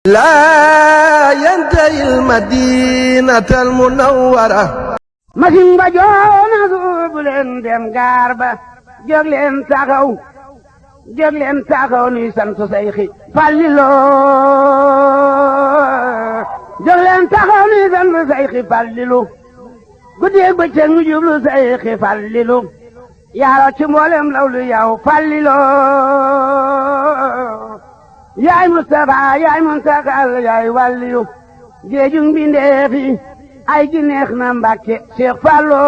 لا ينتهي المدينة المنورة masin ba joona suubu leen dem gaar ba jóg leen taxaw nuy sant Seyxi Falilu jóg leen taxaw nuy sant Seyxi Falilu guddeeg bëccëg ñu jublu Seyxi Falilu yaaro ci mboolem lawlu yow Falilu yaay Mustafa yaay Muntakal yaay waliyu géejug mbindeef yi ay gi neex na Mbàkke Cheikh Fallu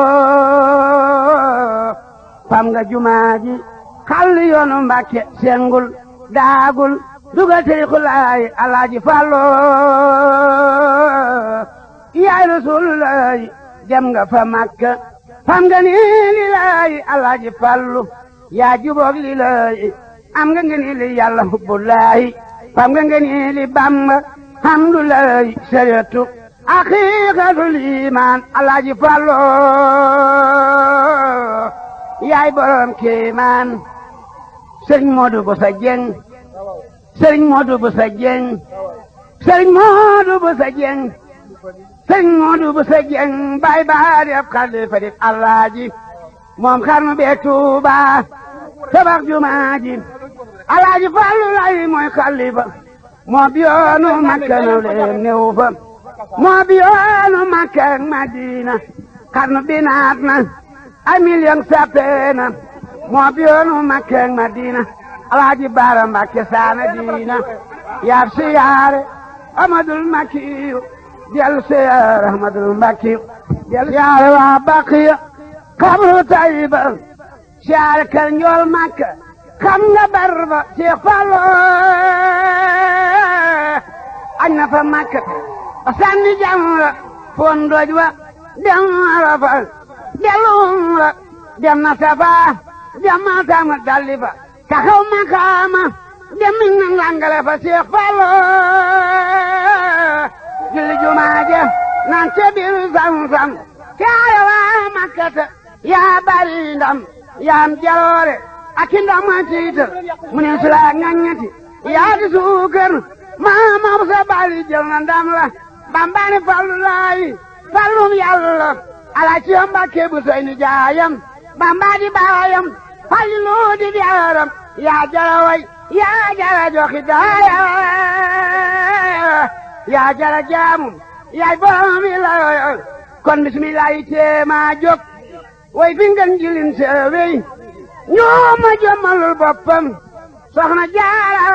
fam nga jumaa ji xàll yoonu Mbàkke sengul daagul dugal tariixu laay Alaaji Fallu yaay Rasulullaay jam nga fa Makka fam nga ni li laay Alaaji Fallu yaa juboog li laay am nga ni li Yàlla hubbulaay fam nga ni li Bamba hamdulaay sariyatu haqiiqatul iimaan Alaaji Fallu yaay borom kéemaan Sëriñ Moodu Busa Jeng Sëriñ Moodu Busa Jeng Sëriñ Moodu Busa Jeng Sëriñ Moodu Busa Jeng baay baari ab xalifa di Alaaji moom xarnu bee Tuuba tabax jumaa ji Alaaji Fallu lay mooy xalifa moo biyoonu Makka naw leen néew fa moo biyoonu Makka ak Madina xarnu bi naat na ay million sappeena moo biyoonu Makka ak Madina Alaaji Baara Mbàkke saana diina yaab siyaare Amadul Makkiyu del siyaare Amadul Makkiyu del siyaare waa Baqiya xabru Tayba siyaare kër njool Makka xam nga barba Cheikh Fallu añ na fa Makka ba sànni jamra foon doj wa dem Arafa dellu umra dem na Safa dem na Tama dalli fa taxaw makaama dem na langale fa Cheikh Fallu julli jumaa ja naan ca biir Zamzam kaaya waa Makkata yaa bari ndam yaa am jaloore ak ndam ma tiital mu ne sula ngañati yaa di suukar maama bu sa bali jël na ndam la bambani Fallu laay fallum Yàlla Alaaji Mbàkke bu soy ni jaayam bamba di baayam Fallu di jaaram yaa jara way yaa jara joxi daaya yaa jara jaamum yaay borom yi la kon bismillahi teema jóg way fi ngeen jilin seewey ñoo ma jommalul boppam soxna jaara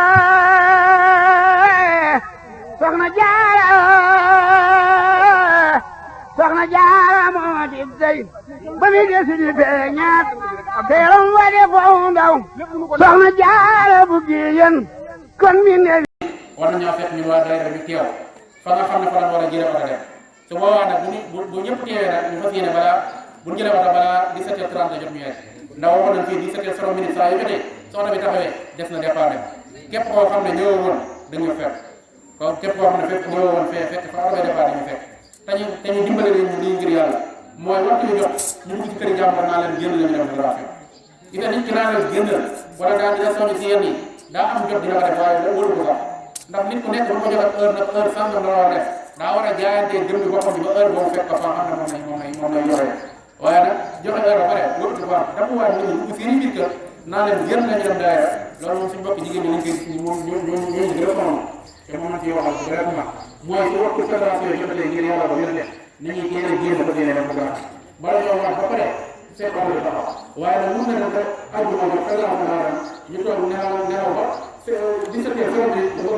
moo di dey ba mi desi di feeñaat teeram wa de foofu ndaw soxna jaara bu giyen kon mi ne war nañoo fekk ñun waa daayira bi teew fa nga xam ne fa la war a jëlee oto dem su boobaa nag bu ñëpp teewee nag ñu fas yéene bu ñu jëlee oto balaa 17h30 jot ñu yegg ndax waxoon nañ fii 17h00 saa yu jotee soxna bi taxawee des na départ dem képp koo xam ne ñëwoo woon dañu fekk kon képp koo xam ne fekk ñëwoo woon fekk fa oto départ dañu fekk te ñu dimbale leen ñu lii ngir yàlla mooy waxtu yu jot ñu dugg ci kër jàmbur naa leen génn la ñu dem fotografie gis nga nit ki naa leen génn wala daa dina soññ ci yenn yi daa am jot dina ko def waaye wóolu ko sax ndax nit ku nekk bu ko joxat heure nag heure sàngam la war a def daa war a jaayantee jëm bi boppam bi ba heure boobu fekk ko fa xam ne moom lay joxe waaye nag joxe heure ba pare wóolu ko baax dafa war nit ñi dugg fii biir kër naa leen génn la ñu dem daayira loolu moom suñu mbokk jigéen ñi lañ koy ñoo gën a sonn te moom la ciy waxal directement mooy su waxtu fédération yi jotee ngir yàlla ba yéen nit ñi kii lay génn ba génne def programme bala ñoo wax ba pare fekk am lu taxaw waaye nag mun na def rek àjjuma ba fédération naa dem ñu toog nelaw ba 17 heures heure bi dafa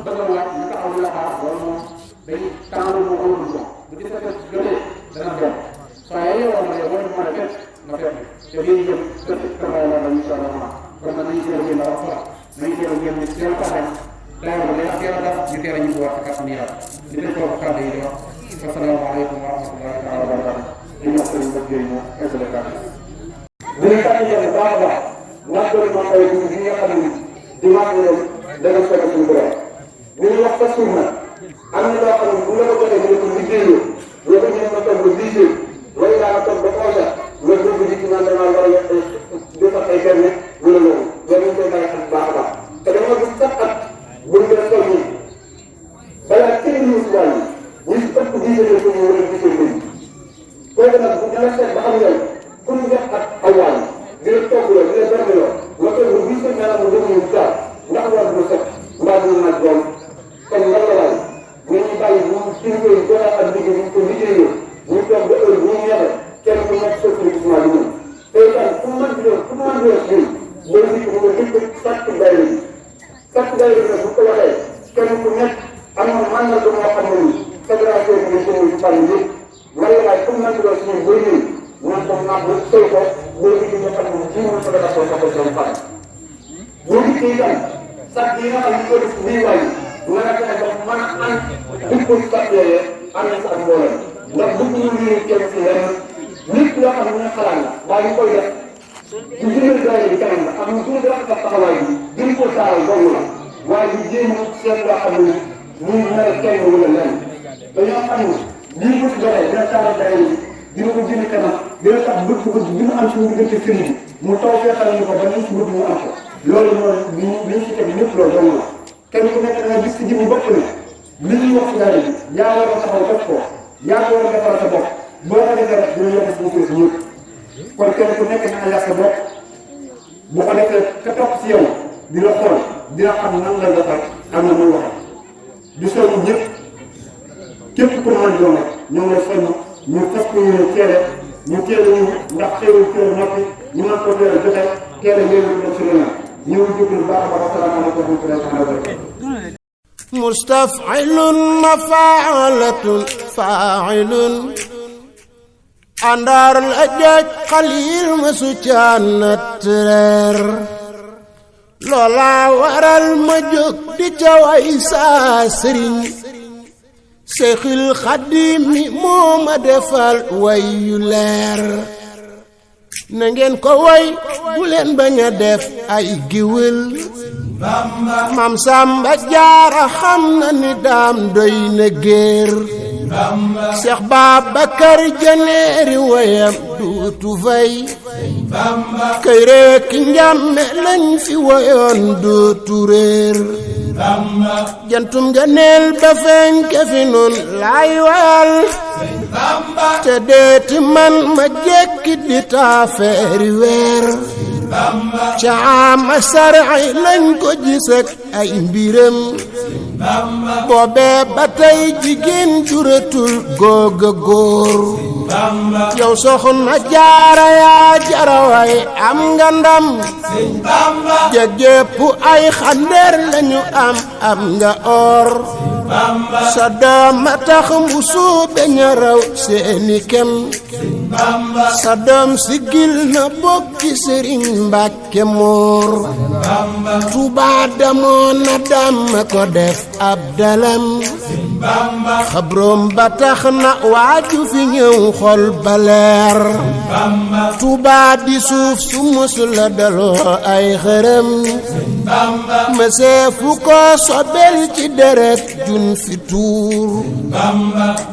bëgg a waaj ñu taxaw di la xaar loolu moom dañuy tànn mu amul ko bu 17 heures jotee dana dem waaye yow war na yow war na mën a fekk nga fekk te lii yëpp dëkk taxaw la incha allah kon nag nañu teel a génn wax la nañu teel a génn ñu teel a taxaw daaw ba léegi teel a def ñu teel a ñu wax ak kàttan yàlla di def foofu kàddu yi di wax asalaamaaleykum wa rahmatullahi taala wa barakatuh di wax sëriñ Mbacke Gueye moom eggale kàddu bu ñu tànn jëlee baax a baax wax dëgg maa koy dugg fi nga xam ne di wax ne dana fekk suñu borom bu ñu wax sa suuf nag am na loo xam ne bu la ko joxee nga ko liggéeyoo nga ko ñëw nga toog ba liggéey wala daa nga toog ba xoosa nga dugg di ci naan damaa war a defar ay benn wala loolu loolu ñu koy bàyyi xel bu baax a baax te dama gis sax at buñ gën a toll nii nekk am na mën na lu moo xam ne nii fédération bi nga jënd ci fan yëpp wala waaye comme nan la suñu bëri nii ñoom tam naam lu sëy ko léegi di nga xam ne jiw na fédération sa ko seen fan boo gisee itam sax yi nga xam ne ko def nii waay nga nga fexe ba mën a ànd dugg ko sax yooyee ànd sa ak mbooloo ndax bëgg ñu lii kenn si lenn nit loo xam ne xalaat la waaye ñu koy def ñu jëmee doole bi kanam la am na suñu dara sax taxawaay bi gën koo taaral dong la waaye ñu jéem a seet loo xam ne nii nar a kenn wala lenn dañoo xam ne lii bu ci doxee dina taaral day dina ko jënd kanam dina tax bëgg-bëgg bi mu am suñu diggante sëriñ bi mu taw feexal ñu ko ba ñu si bëgg mu am ko loolu mooy li ñu si teg lépp loolu dong la kenn ku nekk da nga gis si jëmm bopp ne li ñuy wax si daara bi yaa war a taxaw def ko yaa ko war a defal sa bopp boo ko defee rek dina yokk suñu si ñëpp kon kenn ku nekk na yàq sa bopp bu ko defee ka topp si yow dina xool dina xam nan la defal am na muy waxal di soññ ñëpp képp ku mën a doon ñoo ngi soññ ñu fas ko ñu teele ñu teele ñu ndax teewul teewul noppi ñu mën ko teele joxe teele yéen ñu dem si leneen ñu ngi jógul baax a baax asalaamaaleykum wa rahmatulah. mustaf'ilun mafa'alatun fa'ilun àndaar la jaaj xalil ma su caanat reer loola waral ma jóg di ca way saa sëriñ Seexul Xadiim mi moo ma defal way yu leer na ngeen ko way bu leen bañ a def ay giwël Maam Samba Jaara xam na ni daam doy na géer Seex Babakar Janeeri wayam duutu fay kay rekk njàmme lañ fi wayoon duutu réer jantum nga neel ba fenke fi nun laay wayal te deeti man ma jekki di taafeeri weer caama sarci lañ ko gisak ay mbiram boobee ba tey jigéen juratul googa góor yow soxna Jaara yaa jaraway am nga ndam jegépp ay xandeer lañu am nga or sa doom a tax mu suube ña raw seeni kem sa doom sigil na bokki Sëriñ Mbàkke Moor Tuubaa damoo na dam ko def ab dalam xabroom ba tax na waaju fi ñëw xol ba leer Tuubaa di suuf su musula daloo ay xërëm mëseefu ko sobel ci deret jun fi tuur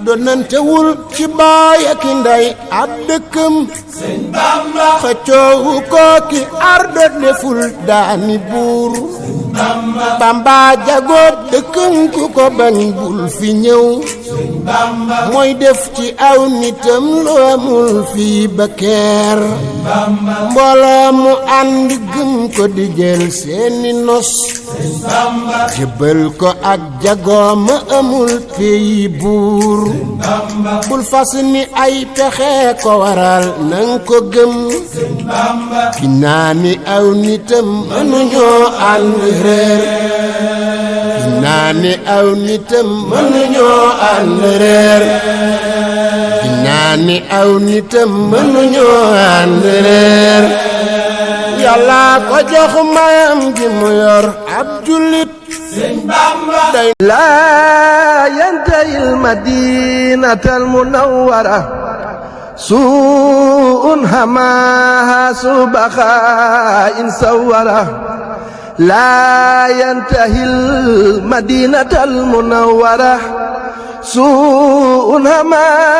donantewul ci baay ak ndey ab dëkkam xëccoowu ko ki ardo deful daani buur Bamba jagoob dëkkam ku ko bañ bul fi ñëw mooy def ci aw nitam lu amul fii ba keer mbooloo mu ànd gëm ko di jël seeni nos jébbal ko ak jagoom amul peyi buur bul fas ni ay pexe ko waral nang ko gëm ki naa ni aw nitam mënuñoo ànd réer ki naa ni aw nitam mënuñoo ànd réer ki naa ni aw nitam mënuñoo ànd réer Yàlla ko jox mayam gi mu yor ab jullit لا ينتهي المدينة المنورة سوء هماها سبخاء سورة لا ينتهي المدينة المنورة سوء هماها